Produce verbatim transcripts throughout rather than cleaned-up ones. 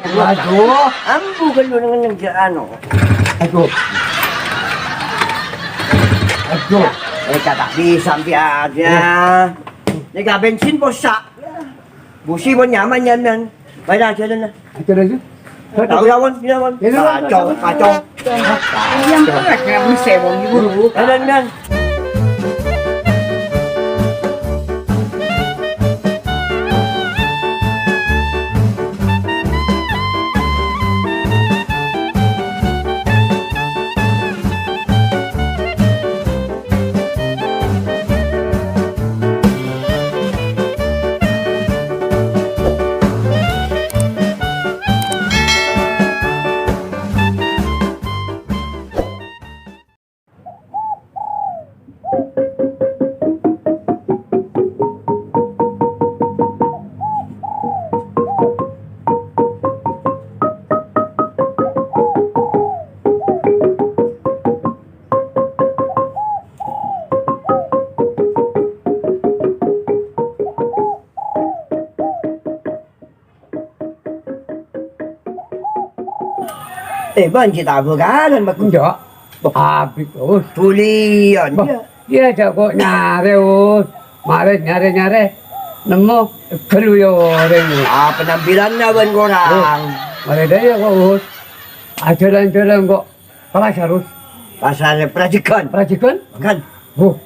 Aduh. Ambu ghâllu neng-neng jâ' anu. Aduh. Aduh. Eh, kata bisa sampai aja. Ini gak bensin posa. Busi pon nyaman nyaman. Baiklah, jalan lah. Aja aja. Tahu lawan, lawan. Kacau, kacau. Yang berat ya, bisa wong ibu. Jalan, jalan. Eh, Bân, cè' ta' bhâkalan, Bân. Enjâ'. Abit, Us. Buliyan, Bâh, iyâ. Iyâ, jhâ' ko' nyarè, Us. Marè nyarè-nyarè. Nemmo, ghâllu yâ orèng, Us. Ah, penampilanna bân korang. Us. Marè dâ' iyâ ko', Us. Ajhâlân-jhâlân ko'. Pasar, Us. Pasar Prajigan. Prajigan? Kan. Huh.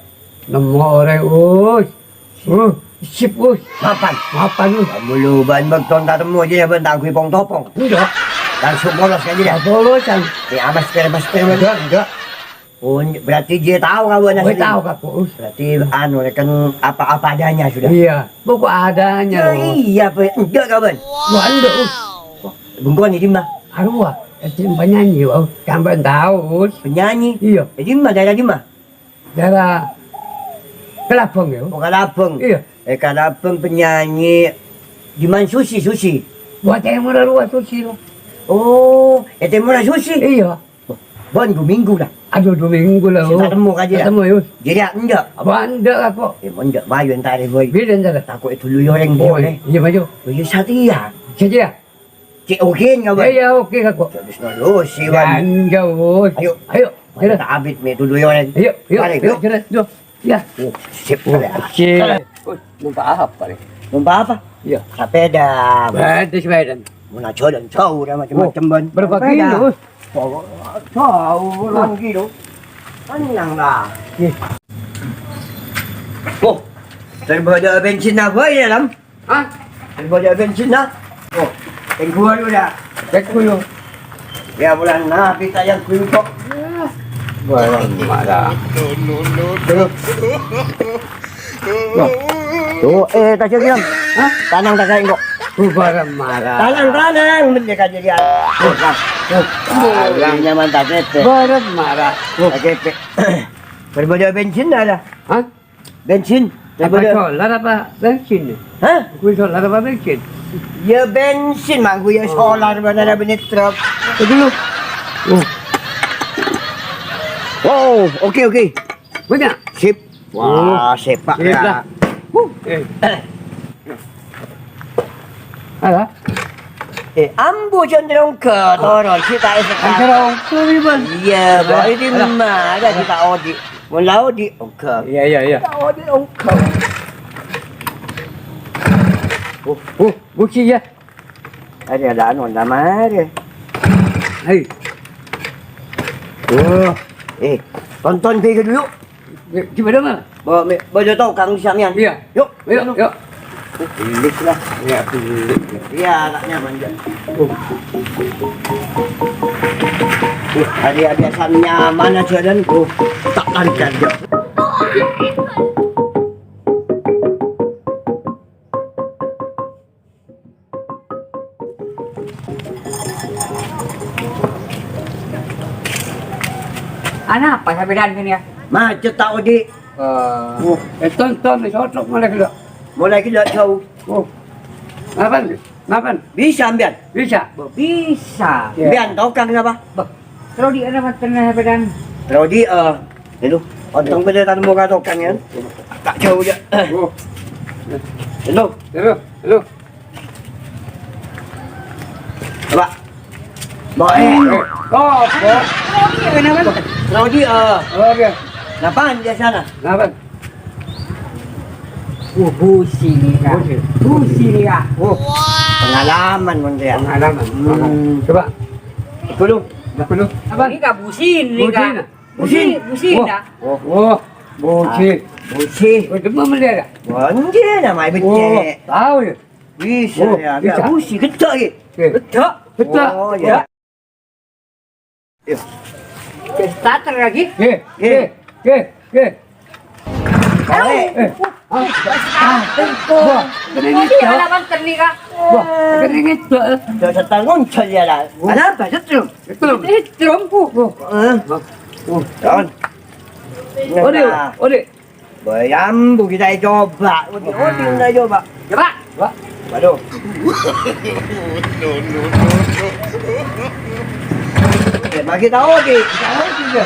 Nemmo orèng, Us. Huh. Sip, Us. Mapan. Mapan, Us. Kamu lu bân bâkto ta' temmo jârèya bân ta' angghuy pong-topong. Enggak. Langsung polos kan jârèya. Polosan. Iyâ, masker, masker, Bân. Enggak, enggak. Oh, berarti dia tahu kawan asli. Gue tahu, Kak, Us. Berarti anu, kan apa-apa adanya sudah. Iya, pokok adanya, Us. Iya, Pak. Enggak, kawan. Wah, enggak, Us. Bengkon ini mah. Arwah, penyanyi, Us. Sampean tahu, Us. Penyanyi? Iya. Jadi mah daerah di mah? Daerah Kelabang, ya. Oh, Kelabang. Iya. Eh, Kelabang penyanyi di mana Susi, Susi? Buat yang murah luas Susi, loh. Oh, eh, teh murah Susi? Iya. Bon, dua minggu dah. Aduh, dua minggu lah, Us. Ketemu aja. Ketemu, Us. Jadi, ya, enggak. Apa enggak, apa? Ya, enggak, mayu entar, boy. Bila entar? Takut dulu ya orang boleh. Iya, maju. Oh, iya, Satria. Satria? Cek oke nggak, Bang? Iya, iya, oke, Kak. Terus, terus, si Wan. Jangan, Us. Ayo. Ayo, ayo. Kita abit me dulu ya, Wan. Ayo, ayo, mari, ayo, yuk. Jalan, yuk. Ya. Oh, sip, oh, ya. Oke. Jalan. Wih, numpak apa nih? Numpak apa? Iya. Sepeda. Sepeda, sepeda. Mau naik jalan jauh, udah macam-macam, oh, Bang. Berapa kilo, Us? Sepeda. Jauh, jauh, orang kilo. Tenang lah. Iya. Oh, terbawa bensin apa ya, Lam? Hah? Terbawa bensin, nah. Oh, yang gua dulu dah. Cek dulu. Ya, bulan nah, kita yang gua kok. Barang marah. Tuh. Wah. Tuh, eh, tak jadi, Om. Hah? Tanang tak kayak kok. Tuh, barang marah. Tanang, tanang, bener aja dia. Tuh, nah. Tuh. Barang nyaman tak kete. Barang marah. Tuh. Tak kete. Terbawa bensin dah, dah. Hah? Bensin. Apa daripada solar apa bensin? Hah? Kuwi solar apa bensin? Ya bensin, Mang, kuwi ya, oh, solar, bener, bener truk. Itu dulu. Oh. Wow, oke, oke. Banyak? Sip. Wah, oh, sepak sip ya. Lah. Huh. Eh. Alah. Eh, ambu cenderung ke toron, kita es. Cenderung ke, Bang. Iya, Bang. Alah, ini alah. Mah ada kita odi. Mun lao di, ongkep. Iya, iya, iya. Lao di, ongkep. Uh, uh, buci ya. Ada, ada anu, ada mare. Hai. Wah. Eh, tonton video dulu. Di, di mana, Mas? Bawa me-, bawa tau kang di sampeyan. Iya. Yuk. Ayo, yuk. Bilik lah. Ya, bilik. Iya, tak nyaman, Jan. Uh. Uh, ada biasa nyaman aja, dan, uh, tak larikan, Jan. Ana apa sampeyan kene ya? Macet tak odi. Eh, eh, ton, ton, cocok mulai gila. Mulai gila jauh. Oh. Ngapain? Ngapain? Bisa, ambian? Bisa. Bisa. Ya. Ambian, tokang kenapa? Beh, terodi ana manten sampeyan. Terodi, eh, itu. Untung beda tanu muka tokang ya. Tak jauh ya. Oh. Itu. Terus, terus. Halo. Halo. Coba. Baik. Oh, oh. Rodi, eh. Rodi, eh. Rodi. Napaan biasana? Napaan? Wah, busi nih, Kak. Busi. Busi nih, Kak. Wah. Pengalaman, mon, ya. Pengalaman. Hmm. Coba. Dulu. Dulu. Apa? Ini, Kak, busi nih, Kak. Busi, nah. Busi. Busi, busi, Wah. Nah. Wah. Wah. Busi. Ah, busi. Wah, demam dia, Kak? Wah, enggak, nama ibu Oh, cek. Tahu ya? Bisa, Oh, ya. Bisa. Busi, gedek, ya. Oke. Gedek. Gedek. Oh, ya. Iya. Starter lagi? Oke, oke, oke, oke. Eh. Ah, ah, wah, kena Ini ngecek. Alamat ternika. Wah, kena ngecek. Sudah setahun saya lah. Kenapa, Setrum? Betul. Ini Setrum, Bu. Wah. Eh. Wah. Tahun. Ode, Nah. Ode. Bayam, Bu, kita coba. Ode, Ode, kita coba. Coba. Wah. Waduh. Eh, bagi tahu, Dik. Tahu juga.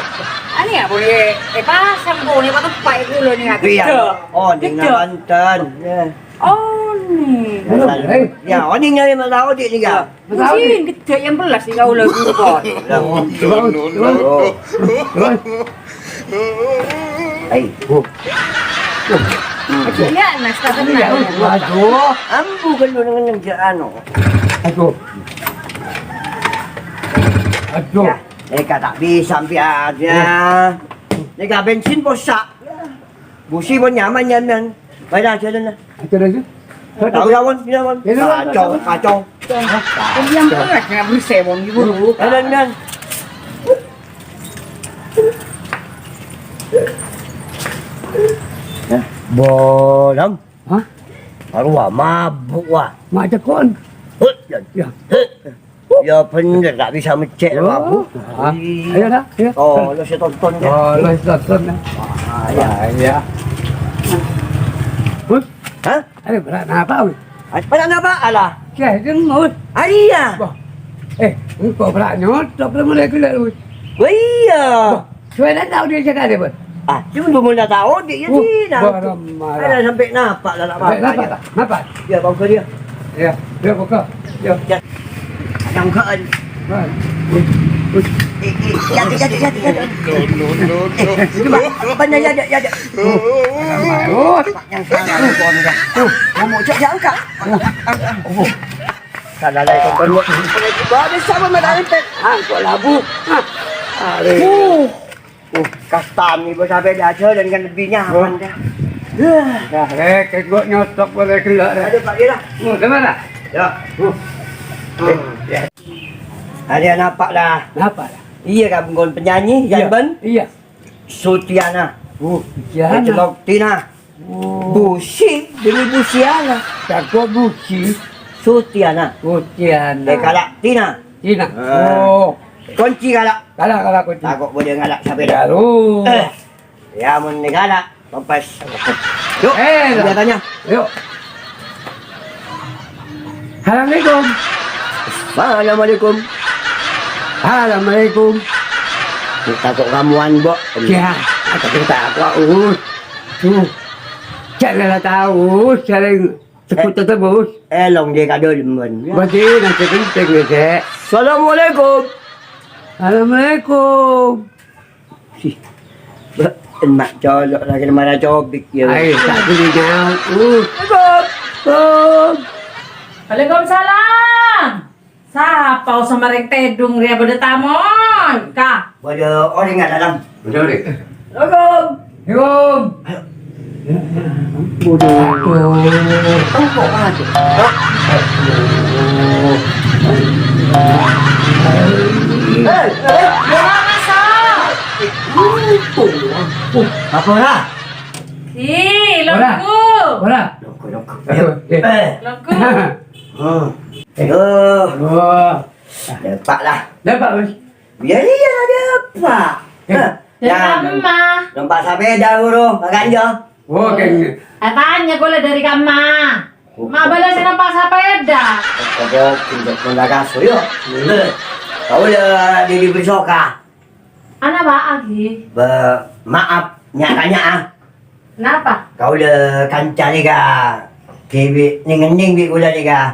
Ani ya, boleh. Eh, pasang, Bu. Ini apa tuh, Pak, itu loh, ini, Iya. Gedek. Oh, ini Gedek. Nonton. Ya. Oh, nih. Belum, eh. Ya, oh, ini nyari Mas Audi nih, Kak. Mas Audi. Pusing, gedek yang belas sih kau lagu, Pak. Lah, Terus, terus, terus. Hai. Bu. Iya, Nas, tapi Iya, Nas. Aduh. Ambu kan lu dengan yang anu. Aduh. Aduh. Ya, mereka tak bisa, sampai aja. Ya. Mereka bensin posak. Busi pon nyaman, nyaman. Baiklah, jalan lah. Aja aja. Tahu lawan, lawan. Ya, lawan, Kacau, lawan. Kacau. Yang berat, nggak bersih, Bang, gitu. Jalan, jalan. Ya. Bolong. Hah? Baru wah, mabuk, wah. Macet, kon. Hut, ya. Ya. Hut. Ya bener, tak bisa mecek, Oh. Mabuk. Ah, ayo, dah, ayo. Oh, lo si tonton, ya. Oh, lo si tonton, ya. Ah, ya. Ah, iya. Bos? Hah? Ayo, berat napa, Bos? Ah, berat napa, alah? Ya, itu, Bos. Ah, iya. Wah. Eh, engkau berat nyotok, lo mulai gila, Bos. Wah, iya. Wah. Sudah tahu dia cakap dia, Bos? Ah, cuma belum tahu dia, ya, Uh, sih, nah. Barang marah. Ada sampai napa, lah, napa, Sampai napa, ya. Napa? Ya, bagus dia. Ya, dia buka. Ya. Ya. Ada bukaan. Nah. Eh, eh, ya, ya, ya, ya, ya. No, no, no, no. Eh, itu, Pak. Apanya, ya, ya, ya, ya. Oh. Yang salah, Bos, ya. Tuh, ngomong, cek, ya, angkat. Angkat, angkat. Oh. Salah, lah, itu, Bos. Boleh juga, ada sama, Mat, angkat. Angkat, lah, Bu. Hah. Aduh. Uh. Uh, kastani bos sampai diajar dan kan lebih nyaman Oh. dah. Yah. Dah, eh, kengko nyotok boleh gelak, eh. Aduh, Pak Lurah. Oh, gimana? Ya. Uh. Eh, ya. Ada napa dah? Napa dah? Iya, kan, bukan penyanyi, Iya. Jamban? Iya. Sutiana. Oh, Sutiana. Kecelok Tina. Oh. Busi, demi Busiana. Tako Busi. Sutiana. Sutiana. Eh, kalak Tina. Tina. Ah. Oh. Kunci kalak. Kalak, kalak kunci. Tako boleh ngalak sampai dah. Lalu. Eh. Ya, mun ni kalak. Kompas. Yuk, Eh, dia lah. tanya. Yuk. Assalamualaikum. Assalamualaikum. Assalamualaikum. Ni tako kamuan, Bok. Ya, aku tak tahu. Tuh. Janganlah tahu, sering sebut Eh. terus. Eh, long dia kado demen. Berarti nanti penting ya, Dek. Assalamualaikum. Assalamualaikum. Sih. Ba-, emak colok lagi marah cobik ya. Ai, tak boleh nyaut. Uh. Assalamualaikum. Waalaikumsalam. Sapa osa mareng tedung ria pada tamon, Kak? Pada orang nggak dalam. Pada orang. Assalamualaikum. Assalamualaikum. Ayo. Bodoh. Engkau aja. Hah? Eh, eh, Wah, masuk. Apa ora? Ih, Ora. Longku. Ora. Longku, longku. Aduh, eh. Eh. Longku. Hmm. Eh. Aduh. Wah. Depak lah. Depak, Bos. Ya iya, depak. Eh. Hah? Dari Nah, kamma. Numpak sepeda, Guru. Makan, Jo. Oh, kayaknya. Eh, tanya boleh dari kamma. Oh. Ma bala sing numpak sepeda. Kok pinjak Honda Gazoo, yo. Bener. Kau udah di, di Brisoka. Ana apa lagi? Be-, maaf, nyakanya, ah. Kenapa? Kau udah kancane, Kak. Dewi, ning-ning, bi, udah, nih, Kak.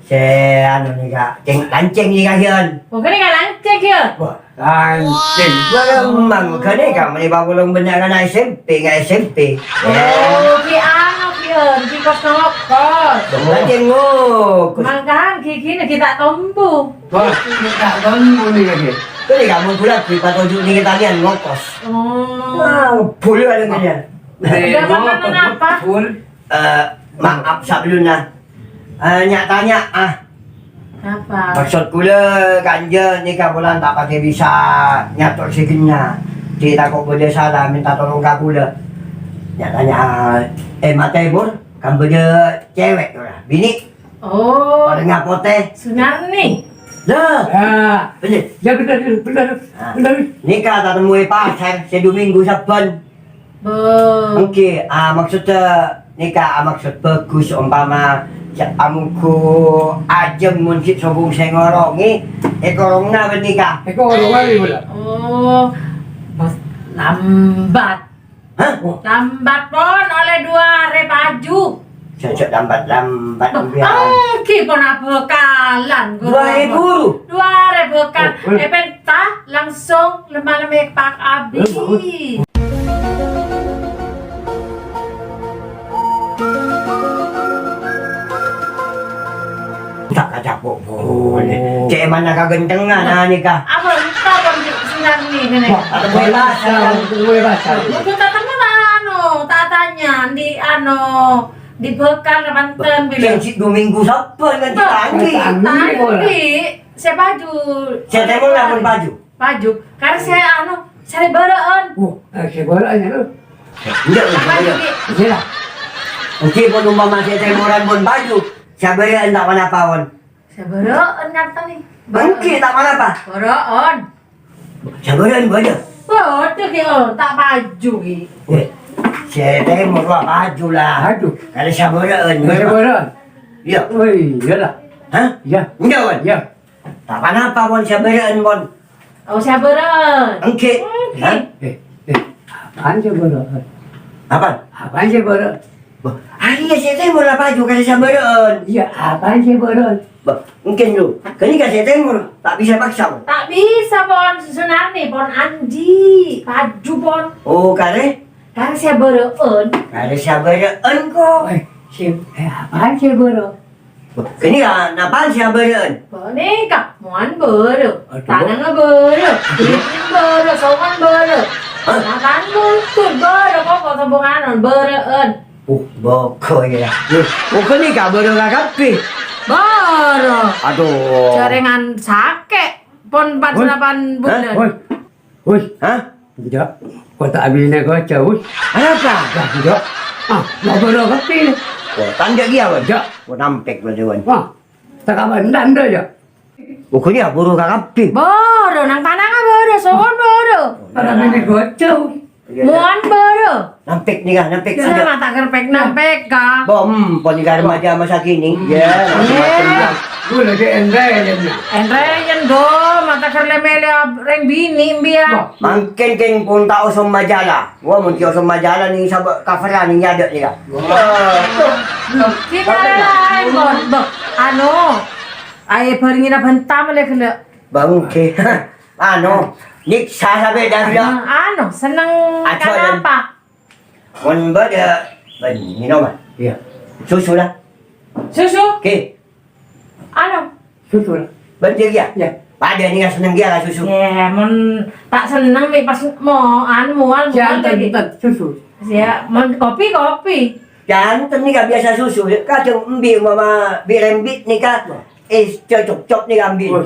Cè', anu nèka, cèng-, lancèng nèka, Yan. Oh, kènè' ka lancèng, ya? Wah, lancèng. Wah, emang, kènè' ka, mènè pabulung bânnya' kana' S M P, nga' S M P. Oh, ki anu, ki, eh, ki kos ngokos. Lancèng ngokos. Mangkana gigina kita tombu. Wah, kita tombu nih, ya. Kènè' ka, mon bulâ, ki patoju' nèka tanian ngokos. Oh. Wah, bulâ ada kènè'. Eh, Udah makan ngokos, apa? Bul. Eh, maaf, sebelumnya. Eh, nya-tanya, ah. Apa? Maksud kaulâ, kanja nèka bulâ ta' patè bisa nyator sè ghenna'. Dhi tako' bâdâ sala mènta tolong ka kaulâ. Nya-tanya, eh, Matè, Bur, kan bâdâ cewek, ora? Binè'? Oh. Orèngnga potè. Sunarni. Lah. Ya. Bener. Ya, bener, bener, Ah. bener. Nèka ta' temmo è pasar, sè du minggu sabbhân. Bâ. Èngghi, ah, maksudda nèka, ah, maksud bhâghus, ompama jhâ' amongghu ajâm mon ghi' sobung sè ngorongè, èkorongna bân nèka. Èkorongna, Bul. Oh, bos lambat. Hah? Lambat pon ollè du arè paju. Jhâ', jhâ' lambat-lambat, Bâ, Bul. Èngghi pon abhâkalan, Dua arè buru. Du arè bhâkal. Oh, eh. Èpènta langsung lem-malem èpak abit. Eh, bagus. Ta' kacapo' polè. Oh. Cè' mana kagentengan, ah, nèka. Apa entah, Bang, di sini nih, ini. Wah, atau gue basah, gue basah. Buku tatemu ta' anu, ta' tanya, di anu, di bhâkal, Banten, Bang. Sing si dua minggu sabbhân kan Bang, ditanggi. Tanggi, sè paju. Sè tèmor la pon paju. Paju. Karè sè anu, sè bârâ'ân. Wah, eh, sè bârâ'ân ya, lo. Enggak, enggak, enggak. Iya lah. Èngghi pon ompama sè tèmoran pon paju, sè bârâ'ân ta' ponapa pon. Sè bârâ'ân kata nih. Èngghi ta' ponapa. Bârâ'ân. Sè bârâ'ân bâdâ. Bâdâ ki, oh, ta' paju ki. Eh, sè tèmor la paju la. Paju. Karè sè bârâ'ân. Sè bârâ'ân. Iya. Oh, iya lah. Hah? Iya. Enggak, Wan? Iya. Ta' ponapa pon sè bârâ'ân pon. Oh, sè bârâ'ân. Èngghi. Èngghi. Hah? Eh, eh, apaan sè bârâ'ân? Apaan? Apaan sè bârâ'ân? Bâh, arèya sè tèmor la paju karè sè bârâ'ân. Iya, apaan sè bârâ'ân? Bâh, èngghi lo. Ghânèka sè tèmor, ta' bisa paksa, pon. Ta' bisa, pon. Sunarni, pon, anji. Paju, pon. Oh, karè? Karè sè bârâ'ân. Karè sè bârâ'ân, ko. Eh, sè, eh, apaan sè bârâ'ân? Ghânèka, napa'an sè abârâ'ân? Ghânèka, mowan bârâ'. Aduh. Tanangnga bârâ'. Aduh. Bârâ', sowan bârâ'. Hah? Makan bungkus bârâ', pokok sombongan bârâ'ân. Uh, boko ya. Loh, oh, ghânèka bârâ' kakabbhi. Bârâ'. Aduh. Jhârèngan sakè', pon empat Woi. Salapan Hah? Bulân. Woi. Woi. Hah? Jhâ', kota abinè koca'us. Arapa? Dah, jhâ'. Ah, ngobrol kopi. Wah, tanja' kèya, Wan. Jhâ'. Wah, nampèk, Wan, Wan. Wah, takaban tanda, jhâ'. Pokoknya buru kakabbhi. Bârâ', nang tanangnga bârâ', sowan bârâ'. Kota abinè koca'us. Iya, iya. Mowan bârâ'. Nampèk nèka, nampèk. Sè mata kerpek nampèk, Kak. Bom, pon nèka remaja masa kini. Iya, macam-macam. Gue lagi enrè, ya. Enrè, yen do, mata kerle mele ab-, rèng binè', mbiya. Mangkèn kèng pon ta' osom majalah. Wah, mon ki osom majalah nèng sabâ' coveran nèng nyadâ' nèka. Wah. Kita lain, Bon. Bâh, anu, ae bârengngina bhânta mele ghellâ'. Bâ, mungkin. Anu, nyiksa sampè' dâri. Anu, seneng Aco, kenapa? Mon bâdâ, bân ngènom, ah. Iya. Susu, lah. Susu? Oke. Anu. Susu, lah. Bân dhiyâ, ya? Iya. Padâ nèng seneng dhiyâ ka susu. Yâ, mon ta' seneng, mè' pas mo-, anu, moal, moal, enten, enten, susu. Yâ, mon kopi, kopi. Janten nèka biyasa susu, kadhâng embi' umpama bi' rembit nèka, wah, es cocok-cocok nèka embi'. Wah,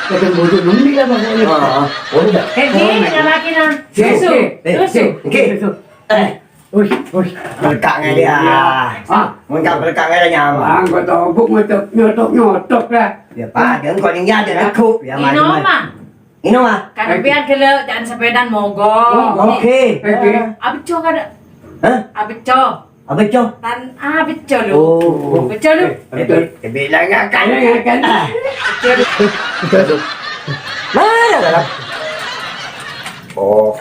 kadhâng bojo embi' lah pokoknya. Ah, ah. Oh, enggak. Eh, gini, oh, nggak lagi, nah. Susu. Oke, oke. Susu. Eh, oke. Susu. Eh. Wih, wih. Pelekak ngene ya. Iya. Ah. Mun ka pelekak ngene nyaman. Ah, engko tobuk nyotok, nyotok, nyotok lah. Ya, Pak, engko ning ya ada lagu. Ya, macam-macam. Ino, Mang. Ino, ah. Kan pian gelo, jangan sepedaan mogok. Oh, oke. Oke. Abejo kada. Hah? Abejo. Abejo. Tan, ah, abejo lu. Oh. Abejo lu. Eh, eh, eh, bilang ngakan. Bilang ngakan. Ah. Abejo lu. Mana dalam? Oh.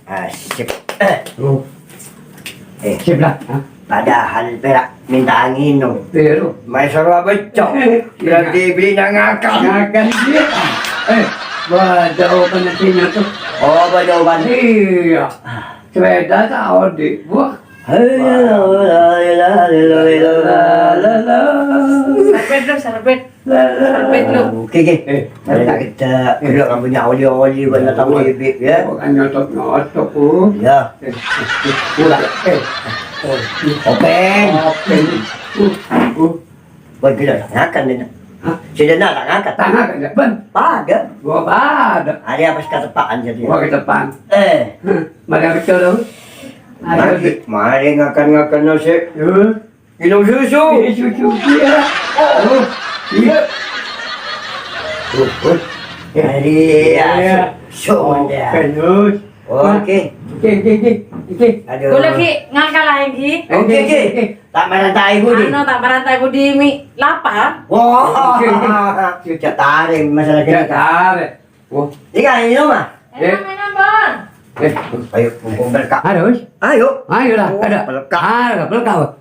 Ah, sip. Eh. Oh. Eh. Sip lah. Hah? Padahal pèra' mènta ngènom. Iyâ, lo. Maèsoro abâcco. Iyâ. Berarti bâlina ngakan. Ngakan, iyâ. Eh, bâdâ obanna sè nyoto'. Oh, bâdâ oban. Iyâ. Sepèda ta' odi', Bu. Hai, la, la, la, la, la, la, la, la. Sarbet, Bro, sarbet. Sarbet, Bro. Oke, oke. Eh, mari ta' kita. Dulu kamu nyawa oli-oli, bukan tahu, Bib, ya. Bukan nyotok-nyotok, Bu. Ya. Eh, eh, eh, kurang. Eh, oh. Open. Open. Uh, uh. Buat kita tak ngakan, ini. Hah? Sudah nak tak ngakan. Tak ngakan, ya, Ben? Pada. Gua pada. Ada apa sih ketepakan jadi? Gua ketepakan. Eh. Hah, mari, betul, dong. Mari, mari ngakan-ngakan nasi. Hah? Minum susu. Eh, susu, iya. Oh, iya. Uh, uh. Jadi, ya, iya. Su-, su-, oh, ya. Oke. Oke, oke, oke, oke. Aduh. Kula ki ngakal ae ki. Oke, oke. Oke, oke. Tak merantai budi. Anu, tak merantai budi mi lapar. Wah. Oke, oke. Sudah tarik masalah kita. Sudah tarik. Wah. Ini kan ini mah. Eh. Enak, enak, Bang. Eh. Ayo, mumpung berkah. Ayo, wis. Ayo. Ayo lah, oh, ada. Berkah. Ada, berkah.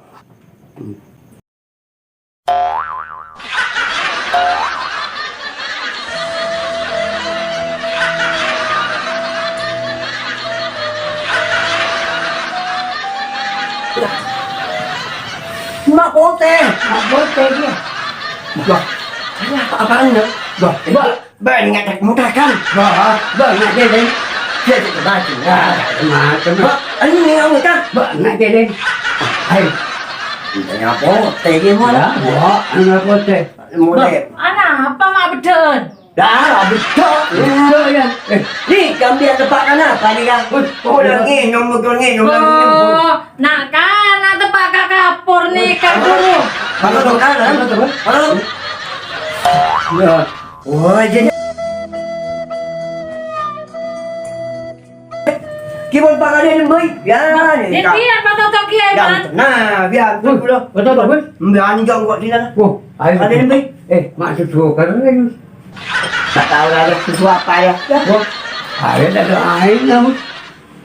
Mak Potè. Mak Potè dia. Wah, ini apa-apaan, ya? Wah, wah. Bân ngèdhek mutèkan. Bâ, bân ngèdhek. Jhâ' jhâ' bâjâ. Ya, macem-macem. Bâ, anu ngèdhek. Bân ngèdhek. Hai. Ente ngapo? Tè ghi' mon? Ya, bâ, anu ngapo tè? Mulai. Ana apa ma' beddhâ'ân? Dah, beddhâ'. Beddhâ', ya. Eh, ni, kambing tepak kan apa ni, Kang? Wih, udah ngènom, udah ngènom, udah ngènom. Oh, nak kan, nak tepak ka kapur ni, ka guru. Halo, Kang, halo. Halo. Ya. Wah, jadi. Gimana Pak Kade, Mbak? Ya, ini, Kak. Dia apa toto kiai, ya, Pak? Nah, biar dulu. Betul, Pak, Bos? Mbak Anjong kok di sana. Wah, ayo. Ada, Mbak? Eh, maksud gua kan, tak tahu lah, ada sesuatu apa ya. Ya. Wah, ayo, ada aing, ya, Bos.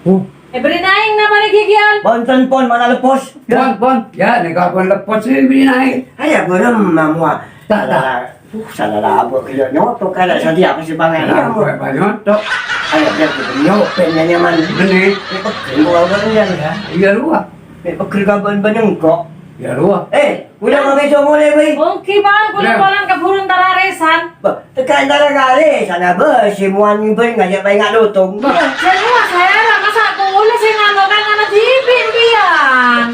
Wah. Eh, beri naing napa lagi, Gian? Bonten pon, mana lepos? Ya. Pon, pon. Ya, nèka pon lepos sih, beri naing. Ayo, belum, mamua. Tak, tak. Uh, salah labuk, gila nyoto, kada sadia apa sih, Bang? Iya, mau. Apa nyoto? Ayo, biar kita nyopen, ya, nyaman. Bener. Ini pegel, gua, gua, ya. Iya, lu, ah. Ini pegel, kapan, beneng, kok. Ya, lu, ah. Eh, udah mau besok mulai, Bay? Oke, Bang. Pulang-pulang keburu ntar arisan. Bah, tekan ntar kali, sana, Bay. Si Muan, Bay, ngajak, Bay, nggak dotong. Bah, saya, saya, masa aku udah sih ngano, kan, ngano dibi', Bian.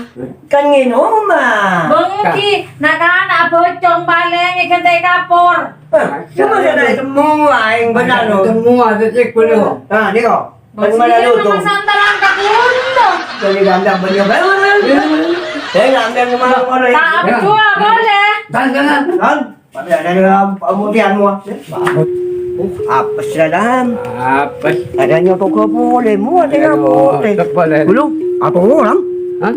Kan ngènom, ah. Bengki, na'-kana' bocong palèng èghântè' kapor. Eh, cuma saya temu aing benar, lo. Temu ada cek bener. Nah, ni kok. Bagaimana lo tuh? Santaran ka Kundo. Jadi gandang banyak banget. Saya gandang kemana-mana. Tak apa, boleh. Tantangan. Kan? Tapi ada dalam pemutihan mua. Apes ya, Dan. Apes. Adanya toko boleh, mua tinggal putih. Boleh. Belum? Atau orang? Hah?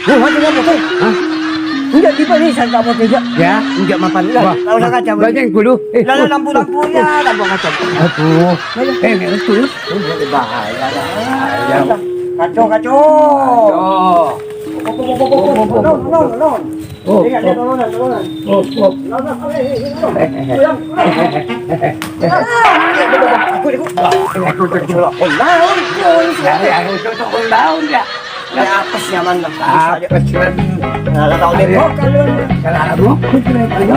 Oh, mati lampu teh. Hah? Enggak tiba nih, saya nggak mau tiga. Ya. Enggak mapan lah. Wah. Tahu saya kaca. Banyak dulu. Eh, lah, lampu-lampu ya, lampu kaca. Aduh. Eh, ini terus. Oh, bahaya. Bahaya. Kacau, kacau. Kacau. No, no, no. Oh, oh. Iya, iya, tolongan, tolongan. Oh, oh. No, no, no, no, no. Pulang, pulang. Aku, aku. Aku, aku, aku. Lawan, lawan, lawan, ya. Ya, apes nyaman lah. Apes, man. Nah, lah, tahu deh, kok, kalau. Kalau aku, aku, aku.